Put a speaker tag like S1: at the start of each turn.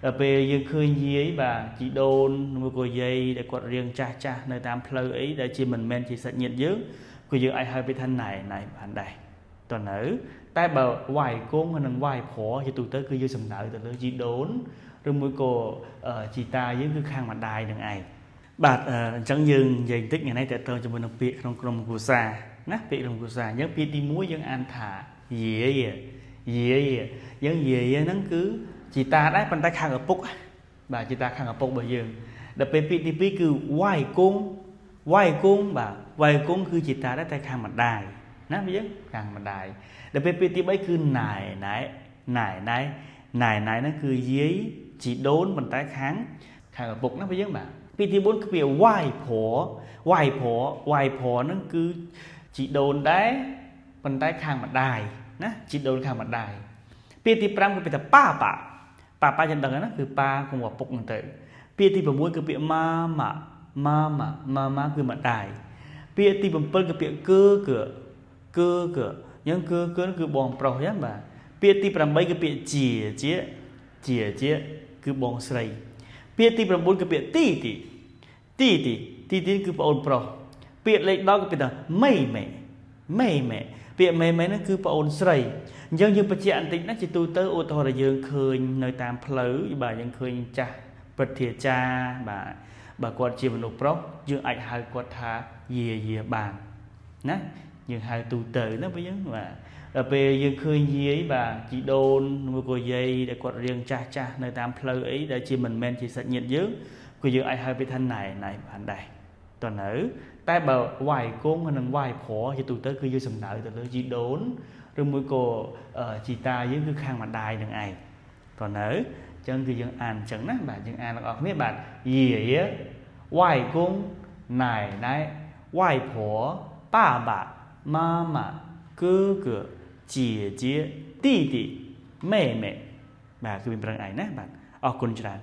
S1: ដល់ពេលយើងឃើញយាយបាទជីដូនមួយក៏យាយដែលគាត់រៀងចាស់ចាស់នៅតាមផ្លូវអីដែលជាមិនមែនជាសាច់ញាតិយើងគឺយើងអាចហៅពាក្យថាណែណែបានដែរតើនៅតែបើវាយគង់និងវាយប្រជាទូទៅគឺយើងសំដៅទៅលើជីដូនឬមួយក៏ជីតាយើងគឺខាងម្ដាយនឹងឯងបាទអញ្ចឹងយើងនិយាយបន្តិចថ្ងៃនេះតើតើជាមួយនឹងពាក្យក្នុងក្រុមគ្រួសារណាពាក្យក្នុងគ្រួសារអញ្ចឹងពាក្យទី1យើងអានថាយាយយាយយើងយាយហ្នឹងគឺជីតាដែរប៉ុន្តែខាងឪពុកបាទជីតាខាងឪពុករបស់យើងដល់ពេលពាក្យទី2គឺវាយគង់វាយគង់បាទវាយគង់គឺជាតាដែរតែខាងម្ដាយណាយើងខាងម្ដាយដល់ពេលពាក្យទី3គឺណែណែណែណែណែណែហ្នឹងគឺយាយជីដូនប៉ុន្តែខាងឪពុកណាយើងបាទពាក្យទី4គឺពាក្យវាយប្រវាយប្រវាយប្រហ្នឹងគឺជីដូនដែរប៉ុន្តែខាងម្ដាយណាជីដូនខាងម្ដាយពាក្យទី5គឺពាក្យថាប៉ាប៉ាប៉ាប៉ាចឹងដឹងណាគឺប៉ាកុំឪពុកហ្នឹងទៅពាក្យទី6គឺពាក្យម៉ាម៉ាម៉ាម៉ាម៉ាម៉ាគឺម្ដាយពាក្យទី7គឺពាក្យគឺគឺគឺគឺអញ្ចឹងគឺគឺគឺបងប្រុសចឹងបាទពាក្យទី8គឺពាក្យជាជាជាជាគឺបងស្រីពាក្យទី9គឺពាក្យទីទីទីទីទីទីគឺប្អូនប្រុសពាក្យលេខ10គឺពាក្យថាមេមេមេមេពាក្យមេមេហ្នឹងគឺប្អូនស្រីអញ្ចឹងយើងបញ្ជាក់បន្តិចណាជាទូទៅឧទាហរណ៍ដែលយើងឃើញនៅតាមផ្លូវបាទយើងឃើញចាស់ព្រឹទ្ធាចារ្យបាទបើគាត់ជាមនុស្សប្រុសយើងអាចហៅគាត់ថាយាយាបានណាយើងហៅទូទៅណាបើយើងបាទដល់ពេលយើងឃើញយាយបាទជីដូនមួយក៏យាយដែលគាត់រៀងចាស់ចាស់នៅតាមផ្លូវអីដែលជាមិនមែនជាសាច់ញាតិយើងគឺយើងអាចហៅពាក្យថាណែណែបានដែរតើនៅតែបើវាយគង់និងវាយប្រជាទូទៅគឺយើងសំដៅទៅលើជីដូនឬមួយក៏ជីតាយើងគឺខាងម្ដាយនឹងឯងតើនៅអញ្ចឹងគឺយើងអានអញ្ចឹងណាបាទយើងអានទាំងអស់គ្នាបាទយាយវាយគង់ណែណែវាយប្រ爸爸妈妈哥哥姐姐弟弟妹妹បាទគឺមានប្រឹងឯងណាបាទអរគុណច្រើន